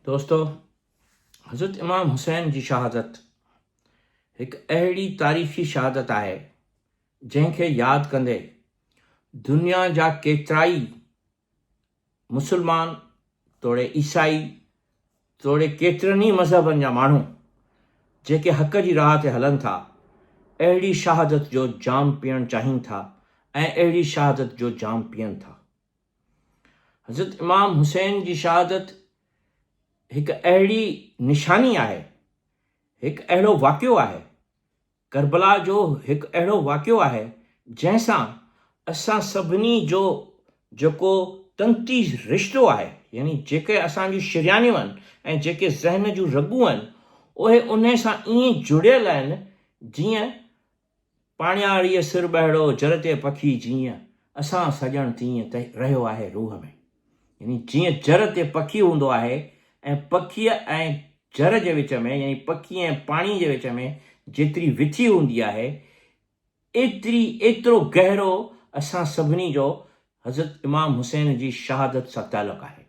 دوستو حضرت امام حسين جي شهادت هڪ اهڙي تاريخي شهادت آهي جنهن کي ياد ڪندي دنيا جا ڪيترائي مسلمان توڙي عيسائي توڙي ڪيترن ئي مذهبن جا ماڻهو جيڪي حق جي راهه تي هلن ٿا اهڙي شهادت جو جام پيئڻ چاهين ٿا ۽ اهڙي شهادت جو جام پيئن ٿا. حضرت امام حسين جي شهادت هڪ اهڙي نشاني آهي، هڪ اهڙو واقعو آهي، ڪربلا جو هڪ اهڙو واقعو آهي، جنهن سان اسان سڀني جو جيڪو تنتي رشتو آهي، يعني جيڪي اسان جون شريانيون آهن ۽ جيڪي ذهن جون رڳون آهن، اهي انهي سان ائين جڙيل آهن جيئن پاڻياريء سر ٻهڙو جر تي پکي جيئن، اسان سڄڻ تيئن ته رهيو آهي روح ۾. يعني جيئن جر تي پکي هوندو آهي ۽ پکيء ۽ جر جي وچ ۾ يعني پکي ۽ پاڻي جي وچ ۾ جيتري وٿي هوندي آهي، ايتري ايترو گهرو اسان سڀني جو حضرت امام حسين جي شهادت سان تعلق آهي.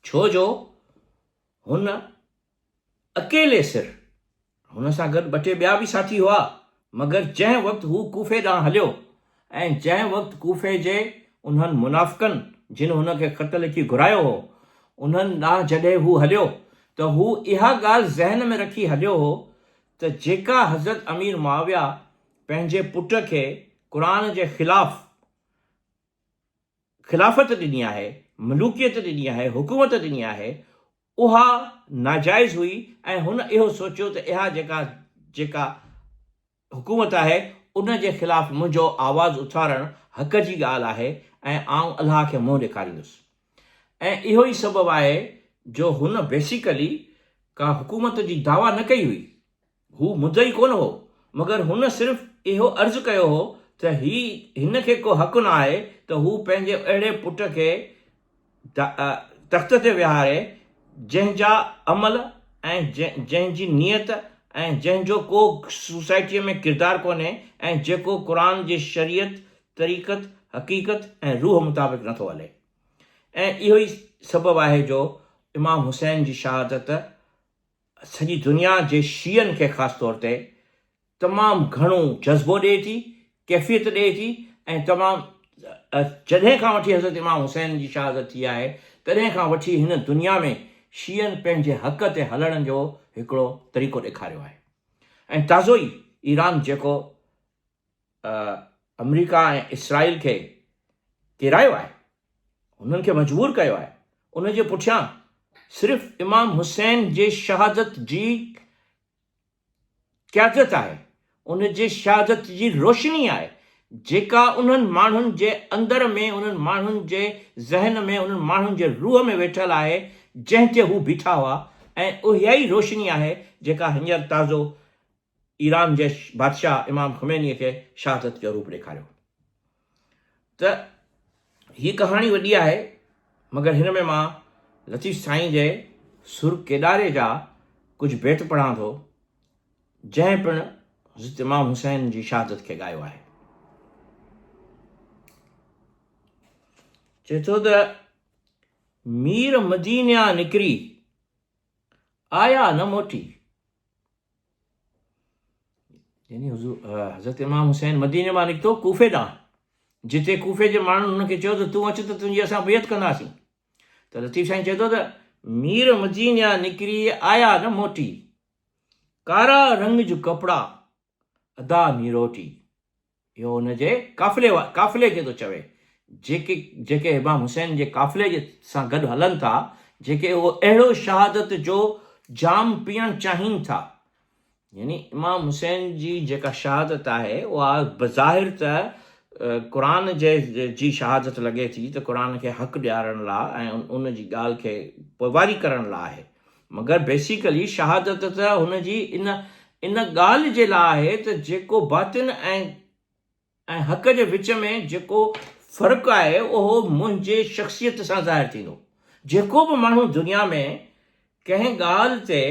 ڇو جو هن اڪيلي سر، هن سان گڏ ٻه ٽي ٻيا به ساٿي هئا، مگر جنهن وقت هو ڪوفي ڏانهن هليو ۽ جنهن وقت ڪوفي جي انهن منافقن جن هن کي خط لکي گهرايو هو، انهن ڏانهن جڏهن هو هليو ته هو اها ڳالهه ذهن ۾ رکي هليو هو ته جيڪا حضرت امير معاويه پنهنجي پٽ کي قرآن جي خلاف خلافت ڏني آهي، ملوڪيت ڏني آهي، حڪومت ڏني آهي، اها ناجائز هئي ۽ هن اهو سوچيو ته اها جيڪا جيڪا حڪومت آهي ان جي خلاف منهنجو آواز اٿارڻ حق جي ڳالهه آهي ۽ آئون الله کي منهن ڏيکاريندس ۽ اهو ئي سبب آهي جو هن بيسيڪلي ڪا حڪومت جي دعويٰ نه ڪئي هئي. هو مدعي ڪونه هو، مگر هن صرف اهو عرض ڪيو هو ته هي هن کي ڪو حق نه آهي ته هو پنهنجي اهڙي پٽ کي تخت تي ويهاري، جنهن جا عمل ۽ جنهن جي نيت ۽ جنهن جو ڪو سوسائٽيء ۾ ڪردار ڪونهي ۽ جيڪو قرآن جي شريعت، طريقت، حقيقت ۽ روح مطابق نٿو هلي. ۽ اهو ئي سبب آهي جو امام حسين جي شهادت سڄي دنيا جي شيعن کي خاص طور تي تمام گهڻو جذبو ڏئي ٿي، ڪيفيت ڏئي ٿي ۽ تمام جڏهن کان وٺي حضرت امام حسين جي شهادت ٿي آهي تڏهن کان وٺي هن دنيا ۾ شيعن پنهنجي حق تي هلڻ جو هڪڙو طريقو ڏيکاريو آهي ۽ تازو ئي ايران جيڪو آمريڪا ۽ اسرائيل کي ڪيرايو آهي، انهن کي مجبور ڪيو آهي، ان جي پٺيان صرف امام حسين جي شهادت جي قيادت آهي، ان جي شهادت جي روشني آهي، جيڪا انهن ماڻهن جي اندر ۾، انهن ماڻهن جي ذهن ۾، انهن ماڻهن جي روح ۾ ويٺل آهي، جنهن تي هو بيٺا هئا ۽ اها ئي روشني آهي جيڪا هينئر تازو ايران جي بادشاهه امام خمينيء کي شهادت جو روپ ڏيکاريو ته هيء ڪهاڻي وڏي آهي مگر هن ۾ مان لطيف سائين جي سر ڪيڏاري جا ڪجهه بيت پڙهان ٿو جنهن پڻ حضرت امام حسين جي شهادت کي ڳايو آهي. چئي ٿو ته مير مدينيان نڪري آيا نه موٽي. يعني حضور حضرت امام حسين مديني مان نڪتو ڪوفي ڏانهن جتي ڪوفي جي ماڻهن هن کي چيو ته تون اچ ته تنهنجي اسان بيعت ڪنداسين ته لطيف سائين چئي ٿو ته مير مدينيا نڪري آيا نه موٽي ڪارا رنگ جو ڪپڙا ادا نيروٽي اهو ان جي قافلي قافلي کي ٿو چوي، جيڪي جيڪي امام حسين جي قافلي جي سان گڏ هلن ٿا، جيڪي اهو اهڙو شهادت جو جام پيئڻ چاهين ٿا. يعني امام حسين جي جيڪا شهادت آهي اها بظاهر ته قرآن جي جي شهادت لڳي ٿي ته قرآن کي حق ڏيارڻ لا ۽ ان جي ڳالهه کي پوئواري ڪرڻ لا آهي. مگر بيسيڪلي شهادت ته هن جي ان ان ڳالهه جي لاء آهي ته جيڪو باطن ۽ ۽ حق جي وچ ۾ جيڪو فرق آهي اهو منهنجي شخصيت سان ظاهر ٿيندو. جيڪو به ماڻهو دنيا ۾ ڪنهن ڳالهه تي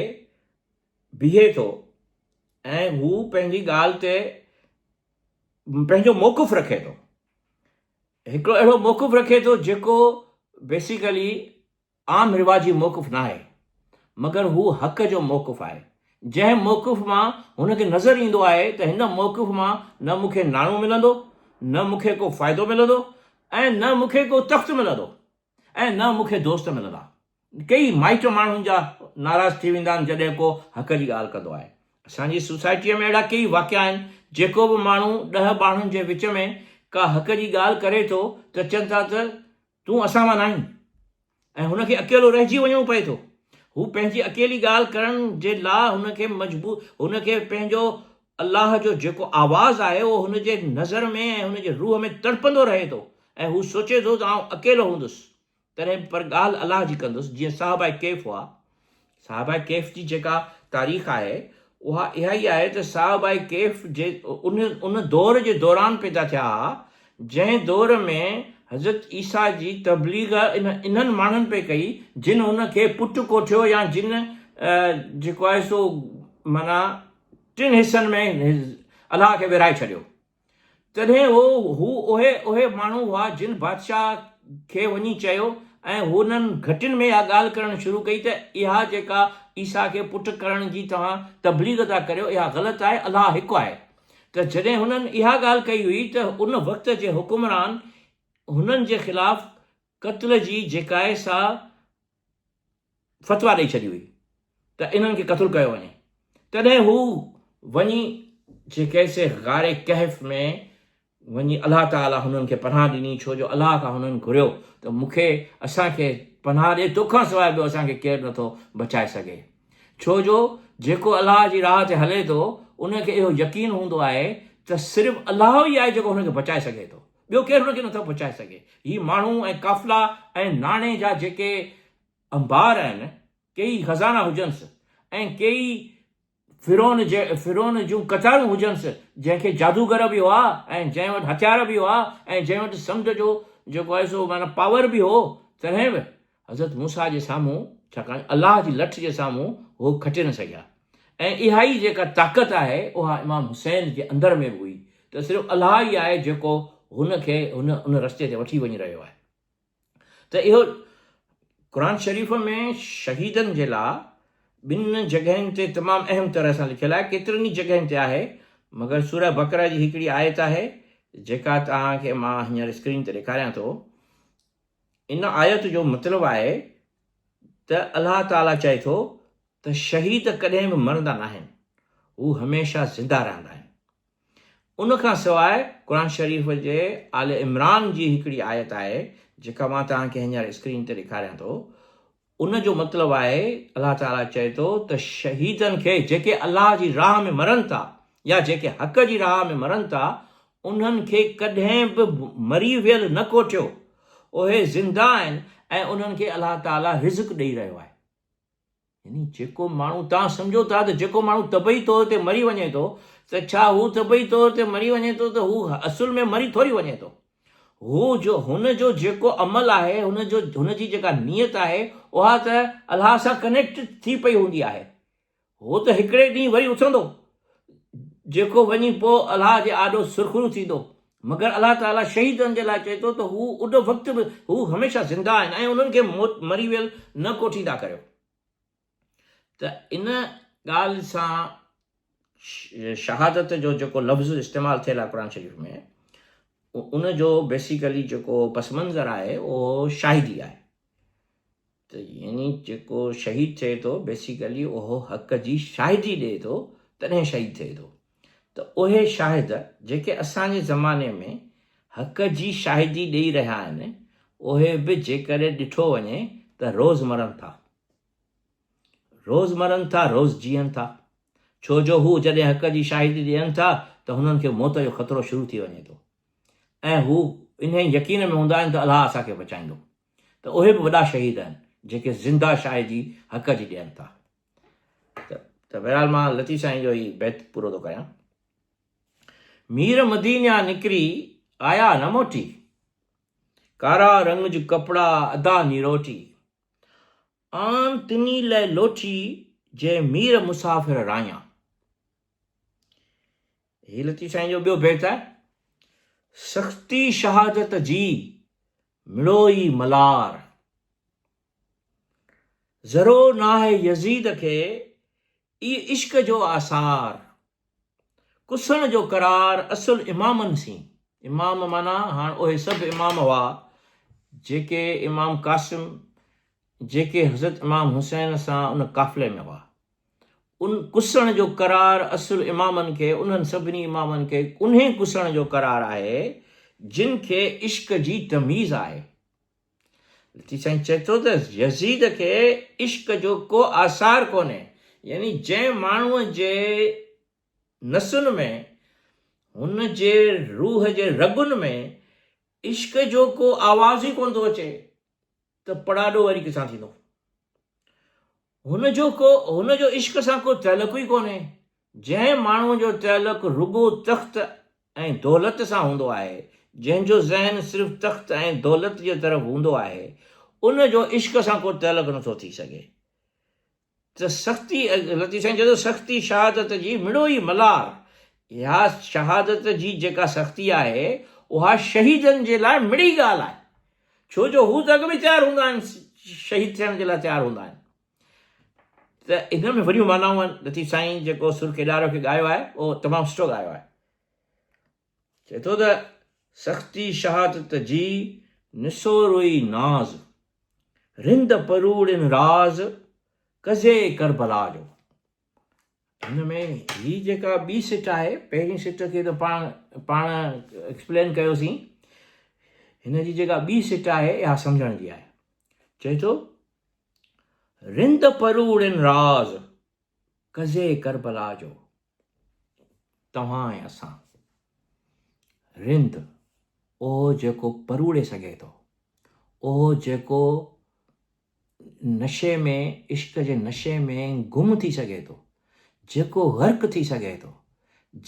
بيهي ٿو ۽ هو پنهنجي ڳالهه تي پنهنجو موقف رکي ٿو، هڪڙو اهڙو موقف رکي ٿو جيڪو بيسيڪلي. عام رواجي موقف ناهي، مگر هو حق جو موقف آهي، جنهن موقف مان هن کي نظر ايندو آهي ته هن موقف مان نه مون کي ناڻو ملندو، نه مون کي ڪو فائدو ملندو ۽ نه مون کي ڪو تخت ملندو ۽ نه مون کي دوست ملندا. ڪيئي مائٽ ماڻهن جا ناراض ٿي ويندا آهن جڏهن ڪو حق جي ڳالهه ڪندو آهي. اسان جي سوسائٽيء ۾ اهڙا ڪيئي واقعا آهن، جيڪو به ماڻهو ڏهه ٻانهن جي وچ ۾ ڪا حق جي ڳالهه ڪري ٿو ته چون ٿا ته تون اسان مان ناهين ۽ هن کي اڪيلو رهجي وڃڻو پئي ٿو. هو پنهنجي اڪيلي ڳالهه ڪرڻ جي لاء هن کي مجبور هن کي پنهنجو الله جو جيڪو آواز آهي اهو هن جي نظر ۾ ۽ هن جي روح ۾ تڙپندو رهي ٿو ۽ هو سوچي ٿو ته آئون اڪيلو هوندس تڏهن به پر ڳالهه الله جي ڪندس، جيئن صحابه ڪهف هئا. صحابه ڪهف جي جيڪا تاريخ آهي، اها اها ئي آهي ته صحابه ڪهف جي ان ان دور جي دوران پيدا ٿيا ها، جنهن دور ۾ حضرت عيسيٰ جي تبليغ ان انهن ماڻهن پئي ڪئي، جن هن کي پٽ ڪوٺيو يا جن جيڪو آهي سو معنيٰ ٽن حصن ۾ الله کي ورهائي ڇڏيو. تڏهن هو هو اهي اهي ماڻهو هئا جن بادشاهه کي وڃي چيو ۽ هنن گهٽين ۾ اها ڳالهه ڪرڻ شروع ڪئي ته اها جيڪا عيسيٰ کي پٽ ڪرڻ جي توهان تبليغ ٿا ڪريو اها غلط آهي الله هڪ آهي ته جڏهن هنن اها ڳالهه ڪئي هئي ته ان وقت جي حڪمران هنن جي خلاف قتل جي جيڪائي سا فتويٰ ڏئي ڇڏي هئي ته انهن کي قتل ڪيو وڃي. تڏهن هو وڃي جيڪي سي غار ڪهف ۾ وڃي الله تعاليٰ هنن کي پناهه ڏني ڇو جو الله کان هنن گهريو ته مون کي اسان کي پناهه ڏي توکان سواء ٻيو اسان کي ڪير نٿو بچائي سگهي. ڇو جو جيڪو الله جي راهه تي هلي ٿو ان کي اهو يقين هوندو آهي ته صرف الله ئي آهي جيڪو هن کي بچائي سگهي ٿو. ٻيو ڪير هن کي نٿو بچائي سگهي. هي ماڻهو ۽ قافلا ۽ ناڻي جا جيڪي انبار آهن، ڪيئي خزانا هجنس ۽ ڪيئي فرعون جي فرعون جون قطارون هجنس، جنهن کي جادوگر به هئا ۽ جنهن وٽ هٿيار به هئا ۽ جنهن وٽ سمنڊ جو جيڪو آهي سو معنيٰ پاور به هو، تڏهن به حضرت موسيٰ جي سامهون ڇاڪاڻ الله جي لٺ جي سامهون هو کٽي نه سگهيا ۽ اها ئي جيڪا طاقت آهي اها امام حسين جي اندر ۾ به هئي ته صرف الله ئي آهي جيڪو هن کي هن ان رستي تي وٺي وڃي رهيو آهي ته اهو قرآن شريف ۾ شهيدن جي لاء ٻن جڳهين تي تمام اهم طرح سان لکيل آهي ڪيترن ئي جڳهين تي آهي مگر سوره بقره جي هڪڙي آيت آهي جيڪا توهان کي مان هينئر اسڪرين تي ڏيکاريان ٿو ان آيت جو مطلب آهي ته الله تعاليٰ چئي ٿو ته شهيد ڪڏهن به مرندا ناهن، هو هميشه زنده رهندا آهن. ان کان سواء قرآن شريف جي آل عمران جي هڪڙي آيت آهي جيڪا مان توهان کي هينئر اسڪرين تي ڏيکاريان ٿو، ان جو مطلب آهي الله تعاليٰ چئي ٿو ته شهيدن کي جيڪي الله جي راهه ۾ مرن ٿا يا جيڪي حق جي راهه ۾ مرن ٿا انهن کي ڪڏهن به مري ويل نه ڪوٺيو، اهي زنده آهن ۽ انهن کي الله تعاليٰ رزق ڏئي رهيو آهي. يعني جيڪو ماڻهو توهان سمجهو ٿا ته جيڪو ماڻهو طبعي طور تي مري وڃي ٿو ته ڇا هو طبعي طور تي مري وڃي ٿو ته هو اصل ۾ مري ٿوري وڃي ٿو. هو جو هن جو جيڪو عمل آهي، هن جو هن جي جيڪا نيت آهي، اها ته الله سان ڪنيڪٽ ٿي پئي هوندي آهي. هو ته هڪڙي ڏينهن وري اٿندو، جيڪو وڃي پوء الله جي آڏو سرخرو ٿيندو. مگر الله تعاليٰ شهيدن جي لاء چئي ٿو ته هو ان وقت به هو هميشه زنده آهن ۽ انهن کي موت مري ويل نه ڪوٺيندا ڪريو. ته ان ڳالهه سان شهادت جو جيڪو لفظ استعمال ٿيل آهي قرآن شريف ۾ ان جو بيسيڪلي جيڪو پس منظر آهي اهو شاهدي آهي ته يعني جيڪو شهيد ٿئي ٿو بيسيڪلي اهو حق جي شاهدي ڏئي ٿو تڏهن شهيد ٿئي ٿو ته اهي شاهد جيڪي اسان جي زماني ۾ حق جي شاهدي ڏئي رهيا آهن اهي به جيڪڏهن ڏٺو وڃي ته روز مرن ٿا روز مرن ٿا، روز جيئن ٿا. ڇو جو هو جڏهن حق جي شاهدي ڏين ٿا ته هنن کي موت جو خطرو شروع ٿي وڃي ٿو ۽ هو انهيء يقين ۾ هوندا آهن ته الله اسان کي بچائيندو ته اهي به وڏا شهيد آهن جيڪي زنده شاهدي حق جي ڏين ٿا. ته بهرحال مان لطيف سائين جو هي بيت پورو ٿو ڪريان. مير مدينيان نڪري آيا نه موٽي، ڪارا رنگ جو ڪپڙا ادا نيروٽي. آن تني لئه لوٺي، جنهن مير مسافر رايان. هي لطيف سائين جو ٻيو بيت آهي. سختي شهادت جي، مڙوئي ملار. ذرو ناهي يزيد کي اي عشق جو آثار، ڪسڻ جو قرار اصل امامن سين. امام معنيٰ هاڻ اهي سڀ امام هئا جيڪي امام قاسم جيڪي حضرت امام حسين سان ان قافلي ۾ هئا. ان ڪسڻ جو قرار اصل امامن کي انهن سڀني امامن کي انهي ڪسڻ جو قرار آهي جن کي عشق جي تميز آهي. لطيف سائين چئي ٿو ته يزيد کي عشق جو ڪو آثار ڪونهي يعني جنهن ماڻهوء جي نسن ۾ هن جي روح جي رڳن ۾ عشق جو ڪو آواز ئي ڪونه ٿو اچي ته پڙاڏو وري ڪٿان ٿيندو؟ هن جو ڪو هن جو عشق سان ڪو تعلق ئي ڪونهي. جنهن ماڻهوء جو تعلق رڳو تخت ۽ دولت سان هوندو آهي، جنهن جو ذهن صرف تخت ۽ دولت جي طرف هوندو آهي، ان جو عشق سان ڪو تعلق نٿو ٿي سگهي. ته سختي، لطيف سائين چئي ٿو، سختي شهادت جي مڙوئي ملار. اها شهادت جي جيڪا سختي آهي، اها شهيدن جي لاء مڙئي ڳالهه آهي. ڇو جو هو ته اڳ ۾ تيار هوندا آهن، شهيد ٿيڻ جي لاء تيار هوندا آهن. ته ان ۾ وڏيون معنائون آهن. لطيف سائين جيڪو سر ڪيڏارو کي ڳايو آهي، اهو تمام سٺو ڳايو آهي. چئي ٿو ته سختي شهادت جي نسوروئي ناز، رند پروڙين راز، قضيي ڪربلا جو. هن ۾ هي جيڪا ٻي سٽ آهي، پهرين سٽ کي ته پاڻ پاڻ ايڪسپلين ڪيوسين، هن جي جيڪا ٻي سٽ آهي اها سمجهڻ جي آهي. چئي ٿو رند پروڙين راز، قضيي ڪربلا جو. توهان ۽ اسان. رند، اهو جيڪو پروڙي سگهي ٿو، اهو جيڪو نشي ۾، عشق جي نشي ۾ گم ٿي سگهي ٿو، جيڪو غرق ٿي سگهي ٿو،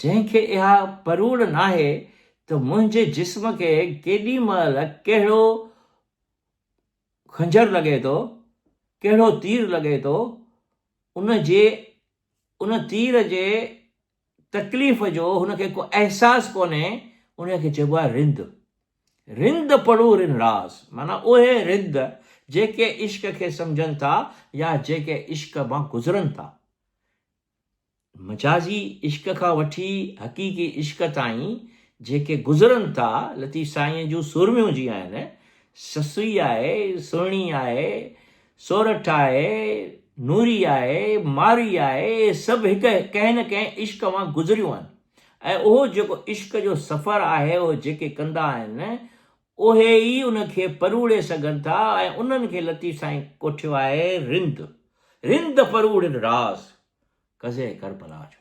جنهن کي اها پروڙ ناهي ته منهنجي جسم کي ڪيڏي مهل ڪهڙو خنجر لڳي ٿو، ڪهڙو تير لڳي ٿو، ان جي ان تير جي تڪليف جو هن کي ڪو احساس ڪونهي، انهيء کي چئبو آهي رند. رند پڙهو رن راز، معنيٰ اهي رند جيڪي عشق کي سمجهن ٿا يا جيڪي عشق مان گذرن ٿا. مجازي عشق کان وٺي حقيقي عشق تائين جيڪي گذرن ٿا، لطيف سائينء جون سورميون جي آهن، سسئي آهي، سهڻي آهي، سورٺ آهي، نوري آهي، مارئي آهي، اهي سڀ هڪ ڪنهن نه ڪنهن عشق مان گذريون آهن ۽ اهو جيڪو عشق جو سفر آهي اهو جيڪي ڪندا آهن اهي ئي ان کي پروڙي سگهن ٿا ۽ انهن کي لطيف سائين ڪوٺيو آهي رند، رند پروڙين راز، قضئه ڪربلا جو.